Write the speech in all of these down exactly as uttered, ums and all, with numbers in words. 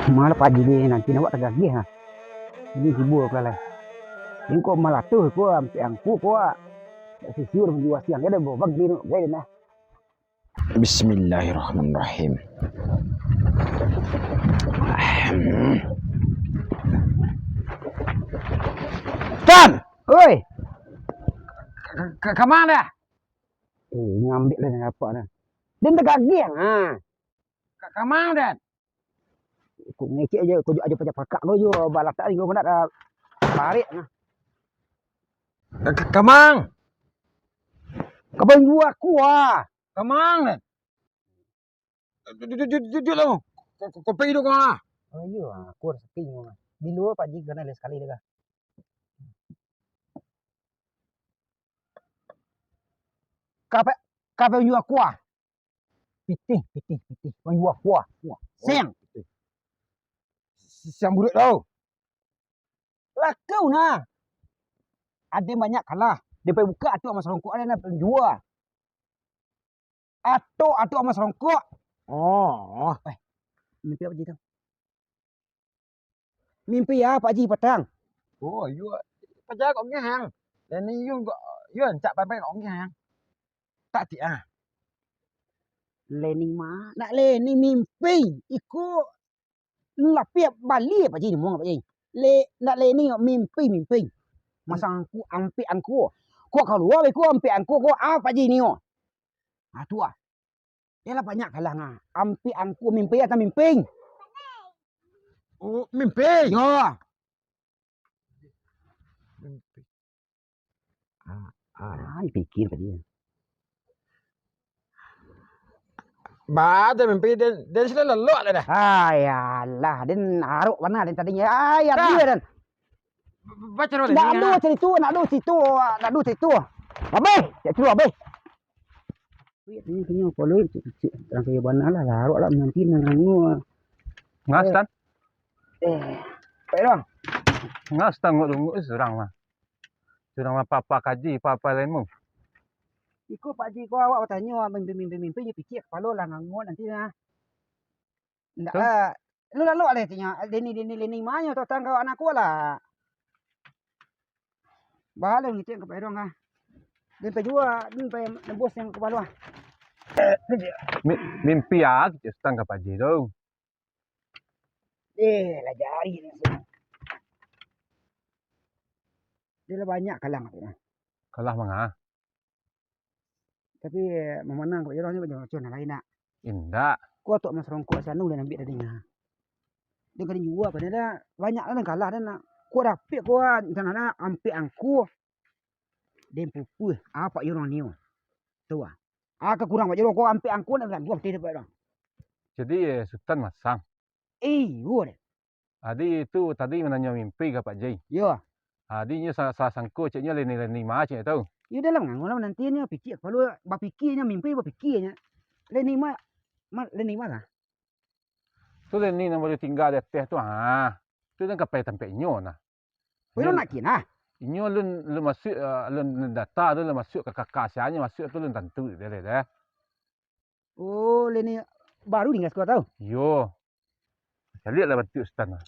Malah padi ni nanti awak tagagih ha. Ini hibur aku lah. Ini kok malah tu ko ampek angku ko. Tak sisiur menjua siang ada bobang ni gai nah. Bismillahirrahmanirrahim. Tan! Oi! Ka, ka, ka ma dah? Eh, ngambek lah apa dah. Dia tagagih ha. Ka, ka ma dah? Kok ngecek aja, kok aja pajak pakak kau jo balatak ni kau nak parik nah. Ka, ka, ka ma? Ka banjua aku ah. Ka ma dah? Duduak, duduak, duduak lah. Ko-, ko-, kopi duduak lah. Oh iyo, aku harus kopi. Bilo Pak Ji kana lai sakali dah. Kape, kape unjuk aku ah? Pitih, pitih, pitih. Unjuk aku ah. Wah, siang. Si-, siang buruak tau. Lakau nah. Ado banyak kalah. Dia pai buka atok amas rongkok ada nak jua. Atok, atok amas rongkok. Oh. Eh, mimpi apa Ji tu? Mimpi apa Ji patang? Oh, iyo. Paja kok ngehang. Dan ni yung kok, yo, cak pai-pai kok ngehang. Tak ti ah. Leni ma, nak Leni mimpi. Iko Lapeh bali Pak Ji ni, muang Pak Ji. Le, nak le ni mimpi, mimpi. Masang angku, ampek angku. Kok kalua beko ampek angku ko, ah, Pak Ji ni, oh. Ah, tu ah. Yalah banyak kalah ngah. Ampek angku mimpi atau mimpi? Oh, mimpi. Yo. Mimpi. Ah, ah. Ah, pikir tadi. Ba, ado mimpi den, den sudah lelok lah dah. Ah, yalah, den arok bana den tadi. Ah, ya, dah. Dia den. Baca dulu. Nak ado cerita, nak ado cerita, nak ado cerita. Habis, cak tu habis. Wih, tanya, tanya, apa lu, cik, cik, terang kaya bana lah, larok lah, nanti nang anu. Ngas, eh. Tan? Eh, baik dah. Ngas, tangguak-tangguak, eh, surang mah. Surang mah papa kaji, papa lemu. Iko Pak Ji ko awak batanyo, mimpi-mimpi, mimpi, je picik kapalo lah nganguak nanti nah. Ndak lah. Lu lalok lah tanya, Leni, Leni, Leni, manyo tau tangga anak ku lah. Bahaleh ngicik ka Pak Irong ah. Dia pai jua, dia pai nebus yang kapalo ah. Mi-, mimpi ah, kecek Sutan ka Pak Ji tu. Eh, lah jari ni. Dia lah banyak kalah tu. Kalah manga? Tapi, mamanang Pak Irong ni banyak macam lain nak. Indak. Kau tu mas rongkok sana udah ambil tadi nah. Dia kena jua pada dah. Banyak lah kalah dah nak. Kau dapik kau ah, macam mana ampek angku. Den pupuh, ah, Pak Irong ni, oh. Tu ah. Ah, kakurang Pak Irong, kau ampek angku nak ganggu, Pak Irong. Jadi, eh, Sutan masang? Iyo, deh. Adi tu tadi mananyo mimpi ka Pak Jai. Iyo. Adi nyo sa-, salah sangko ceknyo Leni-Leni ma cek tu. Iyo, dalam ngangau lah nanti nyo picik kapalo, bapikirnyo mimpi, bapikirnyo. Leni ma, ma, Leni ma lah. Tu Leni nan baru tingga di ateh tu, ha. Tu nan ka pai tampek inyo nah. Weh, lu nak kin ah? Inyo lun, lun masuak, eh, lun, lun data tu, lun masuak ka K K sianyo masuak tu lun tantu deh, deh. Oh, Leni baru tingga siko tau? Iyo. Caliak lah bantuak Sutan lah.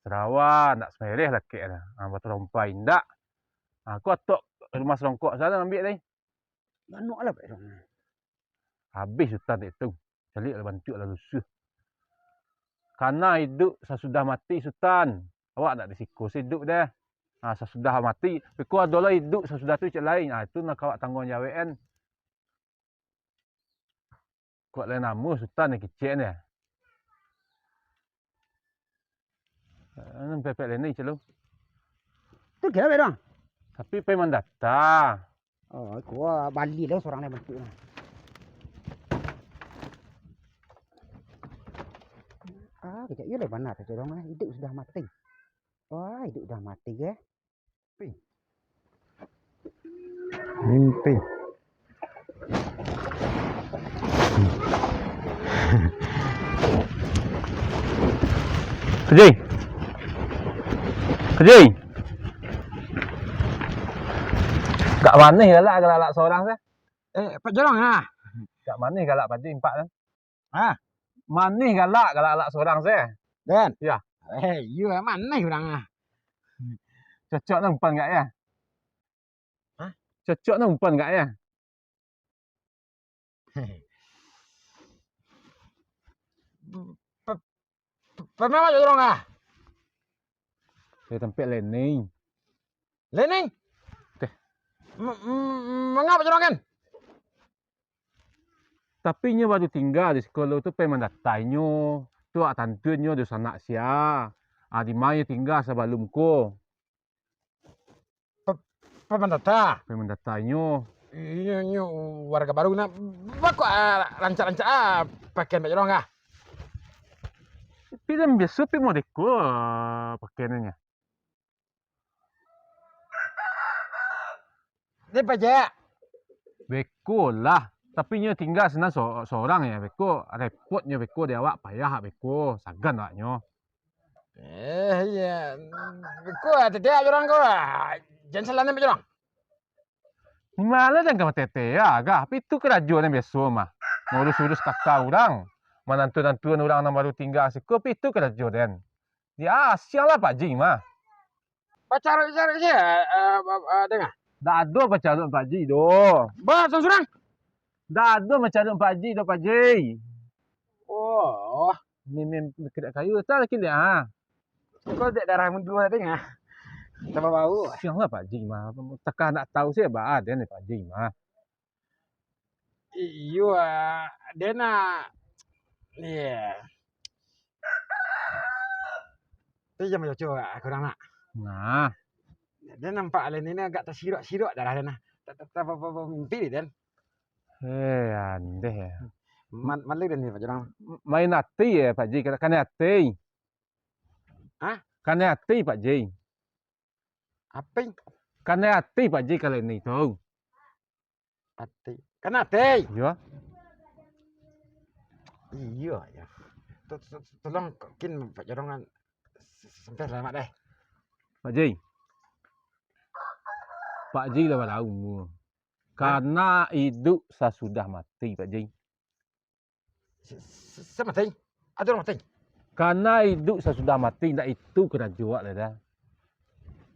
Sarawa, ndak semereh lakek lah. Ha, batarompai indak. Ha, aku atok rumah serongkok sana ambiak tadi. Manok lah, Pak Irong. Habis Sutan dek tu. Caliak lah bantuak lah lusuah. Kana iduik sasudah mati, Sutan. Awak ndak di siko se iduik deh. Ha, sasudah mati. Beko ado lah iduik sasudah tu cek lain. Ha, itu nak awak tangguang jawek kan. Kuat lai namo Sutan ni kicek ni. Nan pepek Leni celo. Tu kira be dong. Tapi pai mandata. Oh, kua bali lah surang ni bantuak ni. Ah, kecek iyo lah bana tu dong, eh. Iduik sudah mati. Wah, iduik sudah mati, eh. Mimpi. Kejai. Kejai. Gak maneh galak, galak sorang sah. Eh, Pak Jorong, ha? Gak maneh galak Pak Jai empat kan? Ha? Manih galak, galak-galak surang se. Den. Yo. Eh, iyo, manih urang ah. Cocok nan umpan gak yo? Hah? Cocok nan umpan gak yo? Pe-, pe-, pernah awak jorong ah? Dari tampek Lening. Lening? Teh. M-, m-, manga awak jorong kan? Tapi inyo baru tingga di siko lo tu, pai mandatai inyo. Tu awak tantu inyo dunsanak sia. Ah, di ma inyo tingga sabalum ko? Pe-, pai mandata. Pai mandata inyo. Inyo, inyo warga baru nak. Baa kok, ah, rancak-rancak, ah, pakian bak jorong ah? Tapi den biaso pai modeko, ah, pakiannyo. Dia pajak. Beko lah. Tapi inyo tingga sinan so-, sorang yo. Beko repot nyo beko di awak, payah beko, sagan awaknyo. Eh, iyo. Beko, ah, titiak jorong ko. Jan salah nan bak jorong. Malah jan ka batete-tete, ah, gah. Tapi itu karajo den biaso mah. Maurus-urus kaka urang. Manantu-nantuan urang nan baru tingga siko, tapi itu karajo den. Yo, siang lah Pak Ji mah. Pacaruk-caruk se, eh, eh, eh, danga. Dak ado pacaruk Pak Ji doh. Ba, surang-surang? Dak ado pacaruk Pak Ji doh, Pak Ji. Oh. Mimim kidak kayu, tak lagi dia. Kau dek darah mundur tadi ngah. Tambah bau. Siang lah Pak Ji mah. Takah nak tahu se, ba, den Pak Ji mah. Iyo, ah, den nak, iyo. Tapi jan bacoco, ah, kurang nak. Nah. Den nampak alun ni agak tasirok-sirok darah den nah. Ta-, ta-, ta-, apa-apa mimpi ni, den. Eh, andeh. Ma-, malu den ni, Pak Jorong. Main ati yo, Pak Ji, kanai ati. Hah? Kanai ati, Pak Ji. Apo? Kanai ati, Pak Ji, kalau ini tu. Ati. Kanai ati. Iyo. Iyo, yo. To-, to-, tolong kin Pak Jorong kan s-, sampai salamat deh. Pak Ji. Pak Ji lah balau umua. Hah? Kana iduik sasudah mati, Pak Ji. S-, s-, sia mati? Ado urang mati? Kana iduik sasudah mati, ndak itu karajo awak lai doh.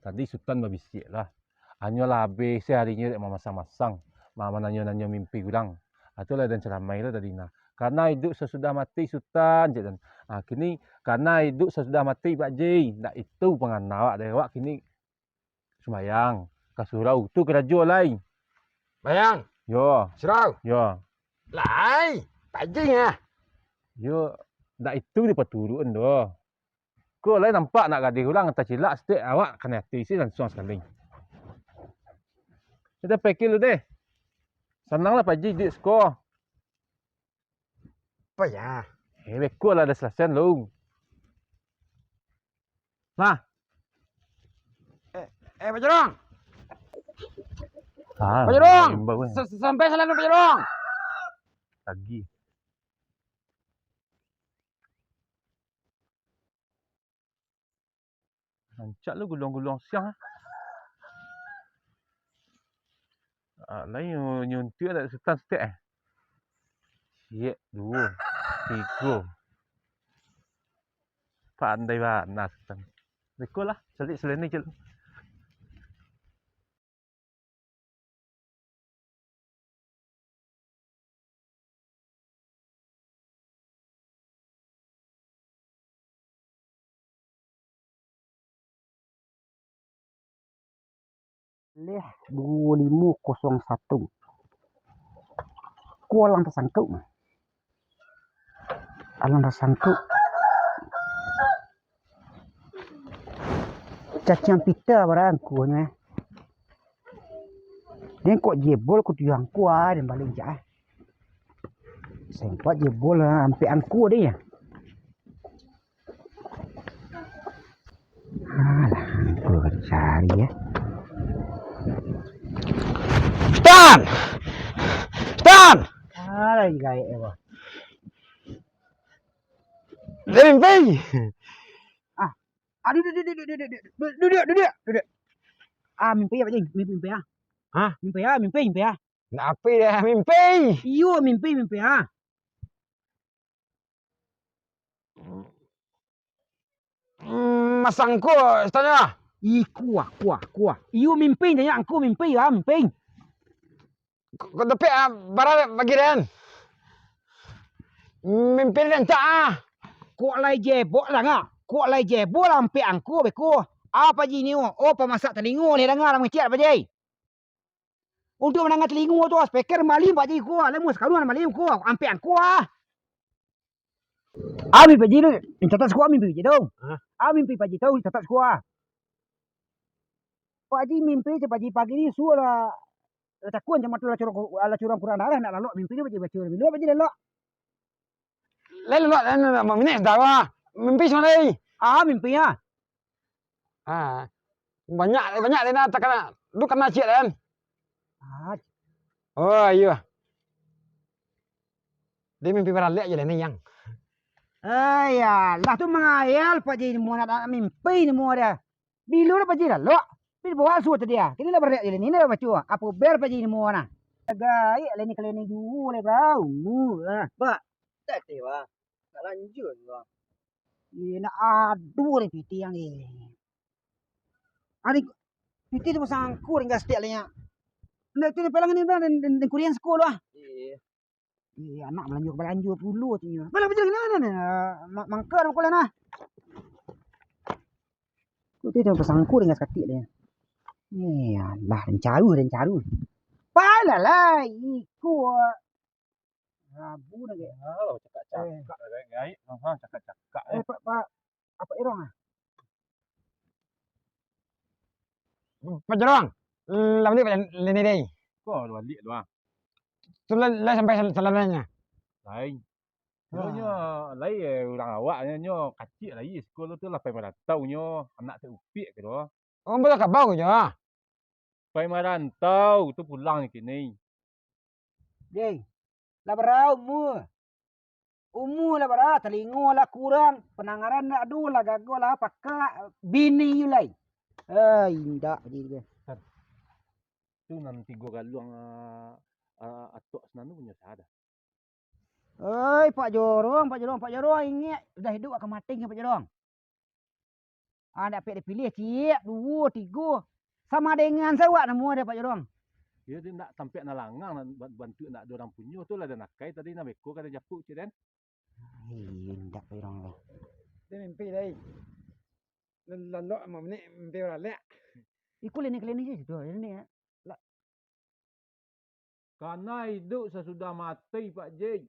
Tadi Sutan babisiak lah. Hanyo lah abih se harinyo dek mamasang-masang, ma-, mananyo-nanyo mimpi urang. Ah, tu lah den caramai lah tadi nah. Kana iduik sasudah mati, Sutan, cek den. Ah, kini, kana iduik sasudah mati, Pak Ji. Ndak itu pangana awak dek awak kini. Sumbayang, ka surau, tu karajo lai. Sumbayang? Yo. Surau? Yo. Lai, Pak Ji ah. Yo, ndak itu dipaturuik doh. Ko lai nampak nak gadih urang, tacilak saketek, awak kanai ati se langsuang sakali. Kito pikir dulu deh. Sanang lah Pak Ji iduik siko. Apo yo? Eh, beko lah ado salasaian lu. Nah. Eh, eh, Pak Jorong. Ah, Pak Jorong. Imbau, eh. Sa-, sa-, sampai salam Pak Jorong. Lagi. Rancak lo guluang-guluang siang, ah. Ah, lai nyu-, nyuntuak dak Sutan saketek, eh. Siek, duo, tigo. Pandai bana Sutan. Beko lah, caliak saleni, caliak. Leh duo limo kosong satu. Ko alang tasangkuik mah. Alang tasangkuik. Caciang pita barang kuahnyo. Den kok jebol kutuyuang kua den baliak, ah. Sempat jebol, ah, ampek angku deh, ya. Alah, angku ka dicari, ya. Tan! Tan! Alah, gaek, ya, Bang. Dari Mimpi. Ah, aduh, duh, duh, duh, duh, duh, duh, duh, duh, duh, duh. Ah, mimpi apo, Jing? Mimpi, mimpi, ah. Hah? Mimpi, ah, mimpi, mimpi, ah. Nak apo dah mimpi? Iyo, mimpi, mimpi, ah. Mm, masa angku, Ustaz, nyo? Ih, kuah, kuah, kuah. Iyo mimpi, nyo angku mimpi, ah, mimpi. Ko, ko dapek, ah, bara bagi den? Mimpi den cak, ah. Kok lai jebok lah, ngah? Kok lai jebok lah ampek angku beko? Apo ji nyo? Oh, pamasak talingo ni danga lah mangecek apo ji? Untuak mandanga talingo tu, speaker malim Pak Ji ko, lah muas karuan malim ko, ampek angku ah. Ami Pak Ji tu, minta tas ko ami Pak Ji tu. Hah? Ami Pak Ji tu, minta tas ko ah. Pak Ji mimpi je Pak Ji pagi ni, suah lah, lah cakun macam mata lah curang, lah curang kurang darah, nak lalok mimpi ni Pak Ji baca. Bila Pak Ji lalok? Lai lalok, lai lalok, maminik sudah, wah. Mimpi sudah, lai. Ah, mimpi ah. Ah, banyak, banyak den takana, duo kana ciek den. Ah. Oh, iyo. Den mimpi baralek je lah ni, Yang. Eh, ya, lah tu mangayal Pak Ji ni, mau nak, nak mimpi ni mau dia. Bilo lah Pak Ji lalok. Pi bawa suah tadi ah. Kini lah baralek je lah ni, ni lah baco. Apo bel Pak Ji ni mau nah. Gaek lah ni kalian ni juo lah, bau. Mu, ah. Pak, tak teh, Pak. Nak lanjut, Pak. Eh, nak adu ni piti yang ni. Ari, piti tu pasang angku ringga setiap lainnya. Ndak tu ni pelang ni dah, dan, dan, dan kurian sekolah. Iya. Eh, anak balanjo-balanjo pulo tu nyo. Balah bajalan ni, ni, ni. Ma-, mangka dah makulah nah. Kok tu dah pasang angku ringga sakatik lainnya. Eh, alah, dan caru, dan caru. Palah lah, iko. Rabu dah, Gek. Ah, cakak-cakak Eh. lah, Gek. Ha, cakak-cakak, Eh, eh. Pak, Pak, Apak Irong ah? Pak Jorong, lah baliak Pak Leni deh. Ko lah baliak tu ah. Tu lah, lah sampai sal-, salamannyo. Lai. Nyo, Ah. nyo, lai, eh, urang awak nyo, nyo kacik lai, sekolah tu lah pai marantau nyo, anak Tek Upik ke tu. Oh, ambo lah kabau nyo. Pai marantau tu pulang nyo kini. Deh, lah bara umua? Umua lah bara, talingo lah kurang, pandangaran ndak ado, lah gagah lah pakak, bini yu lai. Eh, indak jadi tu. Tu nan tigo galuang, ah, ah, atok sinan tu punyo sia dah. Oi, Pak Jorong, Pak Jorong, Pak Jorong, ingek, sudah iduik ka mati, Pak Jorong. Ah, dapek dipilih, ciek, duo, tigo. Sama dengan sawak namo dia, Pak Jorong. Iyo, dia ndak tampek nan langang, nan ban-, bantuak ndak ado urang punyo tu lah, dan akai tadi nan beko ka dijapuk, cik den. Iyo, indak, Pak Jorong, lah. Dia mimpi, dai. Lan-, lalok, maminik, mimpi baralek. Iko klinik-klinik je situ, ini, ya. Lah. Kana iduik sasudah mati, Pak Jik.